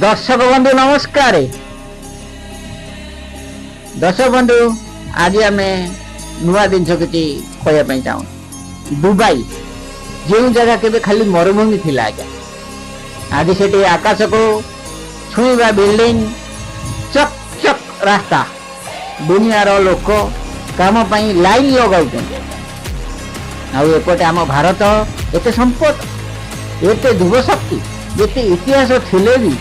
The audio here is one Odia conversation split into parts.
ଦର୍ଶକ ବନ୍ଧୁ, ନମସ୍କାର। ଦର୍ଶକ ବନ୍ଧୁ, ଆଜି ଆମେ ନୂଆ ଜିନିଷ କିଛି କହିବା ପାଇଁ ଚାହୁଁଛୁ। ଦୁବାଇ, ଯେଉଁ ଜାଗା କେବେ ଖାଲି ମରୁଭୂମି ଥିଲା ଆଜ୍ଞା, ଆଜି ସେଠି ଆକାଶକୁ ଛୁଇଁବା ବିଲ୍ଡିଂ, ଚକ୍ ଚକ୍ ରାସ୍ତା, ଦୁନିଆର ଲୋକ କାମ ପାଇଁ ଲାଇନ ଲଗାଉଛନ୍ତି ଆଜ୍ଞା। ଆଉ ଏପଟେ ଆମ ଭାରତ, ଏତେ ସମ୍ପଦ, ଏତେ ଯୁବଶକ୍ତି, ଏତେ ଇତିହାସ ଥିଲେ ବି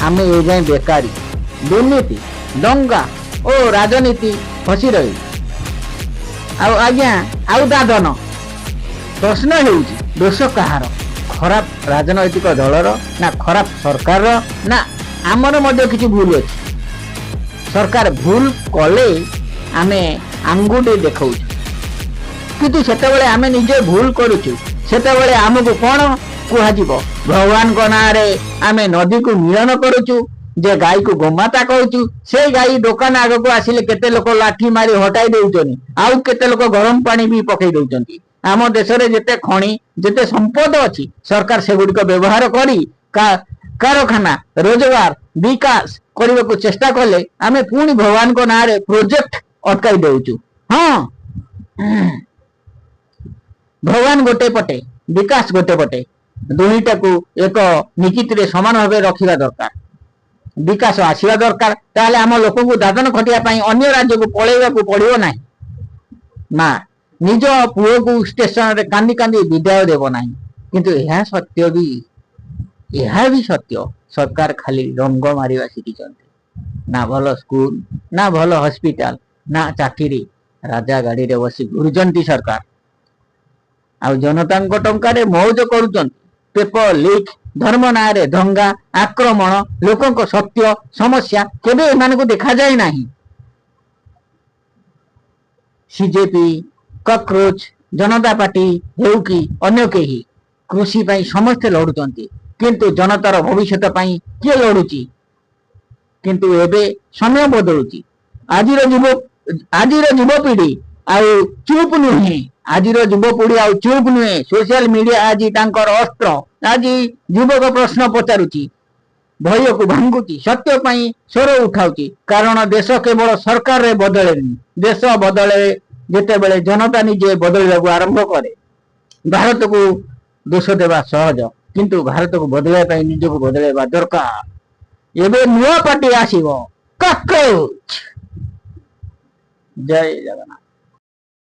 ଆମେ ଏଯାଏଁ ବେକାରୀ, ଦୁର୍ନୀତି, ଦଙ୍ଗା ଓ ରାଜନୀତି ଫସି ରହିଲୁ ଆଉ ଆଜ୍ଞା, ଆଉ ଦାଦନ। ପ୍ରଶ୍ନ ହେଉଛି, ଦୋଷ କାହାର? ଖରାପ ରାଜନୈତିକ ଦଳର, ନା ଖରାପ ସରକାରର, ନା ଆମର ମଧ୍ୟ କିଛି ଭୁଲ ଅଛି? ସରକାର ଭୁଲ କଲେ ଆମେ ଆଙ୍ଗୁଠି ଦେଖାଉଛୁ, କିନ୍ତୁ ସେତେବେଳେ ଆମେ ନିଜେ ଭୁଲ କରୁଛୁ, ସେତେବେଳେ ଆମକୁ କଣ କୁହାଯିବ? ଭଗବାନଙ୍କ ନାଁରେ ଆମେ ନଦୀକୁ ମିଳନ କରୁଛୁ ଯେ ଗାଈକୁ ଗୋମାତା କହୁଛୁ, ସେଇ ଗାଈ ଦୋକାନ ଆଗକୁ ଆସିଲେ କେତେ ଲୋକ ଲାଠି ମାରି ହଟାଇ ଦଉଛନ୍ତି, ଆଉ କେତେ ଲୋକ ଗରମ ପାଣି ବି ପକେଇ ଦଉଛନ୍ତି। ଆମ ଦେଶରେ ଯେତେ ଖଣି, ଯେତେ ସମ୍ପଦ ଅଛି, ସରକାର ସେଗୁଡିକ ବ୍ୟବହାର କରି କାରଖାନା, ରୋଜଗାର, ବିକାଶ କରିବାକୁ ଚେଷ୍ଟା କଲେ ଆମେ ପୁଣି ଭଗବାନଙ୍କ ନାଁରେ ପ୍ରୋଜେକ୍ଟ ଅଟକାଇ ଦଉଛୁ। ହଁ, ଭଗବାନ ଗୋଟେ ପଟେ, ବିକାଶ ଗୋଟେ ପଟେ, ଦୁଇଟାକୁ ଏକ ନିକିତିରେ ସମାନ ଭାବେ ରଖିବା ଦରକାର। ବିକାଶ ଆସିବା ଦରକାର, ତାହେଲେ ଆମ ଲୋକଙ୍କୁ ଦାଦନ ଖଟିବା ପାଇଁ ଅନ୍ୟ ରାଜ୍ୟକୁ ପଳେଇବାକୁ ପଡିବ ନାହିଁ। ମା ନିଜ ପୁଅକୁ ଷ୍ଟେସନରେ କାନ୍ଦି କାନ୍ଦି ବିଦାୟ ଦେବ ନାହିଁ। କିନ୍ତୁ ଏହା ସତ୍ୟ ବି, ଏହା ବି ସତ୍ୟ, ସରକାର ଖାଲି ରଙ୍ଗ ମାରିବା ଶିଖିଛନ୍ତି। ନା ଭଲ ସ୍କୁଲ, ନା ଭଲ ହସ୍ପିଟାଲ, ନା ଚାକିରି। ରାଜା ଗାଡିରେ ବସି ଘୁରୁଛନ୍ତି ସରକାର ଆଉ ଜନତାଙ୍କ ଟଙ୍କାରେ ମଉଜ କରୁଛନ୍ତି। ପେପର ଲିକ୍, ଧର୍ମ ନାଁରେ ଦଙ୍ଗା, ଆକ୍ରମଣ, ଲୋକଙ୍କ ସତ୍ୟ ସମସ୍ୟା କେବେ ଏମାନଙ୍କୁ ଦେଖାଯାଏ ନାହିଁ। ସିଜେପି, କକରୋଚ ଜନତା ପାର୍ଟି ହେଉ କି ଅନ୍ୟ କେହି, କୃଷି ପାଇଁ ସମସ୍ତେ ଲଢୁଛନ୍ତି, କିନ୍ତୁ ଜନତାର ଭବିଷ୍ୟତ ପାଇଁ କିଏ ଲଢୁଛି? କିନ୍ତୁ ଏବେ ସମୟ ବଦଳୁଛି। ଆଜିର ଯୁବପିଢି ଆଉ ଚୁପ୍ ନୁହେଁ। ଆଜିର ଯୁବପିଢି ଆଉ ଚୁପ୍ ନୁହେଁ। ସୋସିଆଲ ମିଡିଆ ଆଜି ତାଙ୍କର ଅସ୍ତ୍ର। ଆଜି ଯୁବକ ପ୍ରଶ୍ନ ପଚାରୁଛି, ଭୟକୁ ଭାଙ୍ଗୁଛି, ସତ୍ୟ ପାଇଁ ସ୍ୱର ଉଠାଉଛି। କାରଣ ଦେଶ କେବଳ ସରକାରରେ ବଦଳେନି, ଦେଶ ବଦଳେ ଯେତେବେଳେ ଜନତା ନିଜେ ବଦଳିବାକୁ ଆରମ୍ଭ କରେ। ଭାରତକୁ ଦୋଷ ଦେବା ସହଜ, କିନ୍ତୁ ଭାରତକୁ ବଦଳାଇବା ପାଇଁ ନିଜକୁ ବଦଳାଇବା ଦରକାର। ଏବେ ନୂଆ ପାର୍ଟି ଆସିବ, କକରୋଚ। ଜୟ ଜଗନ୍ନାଥ।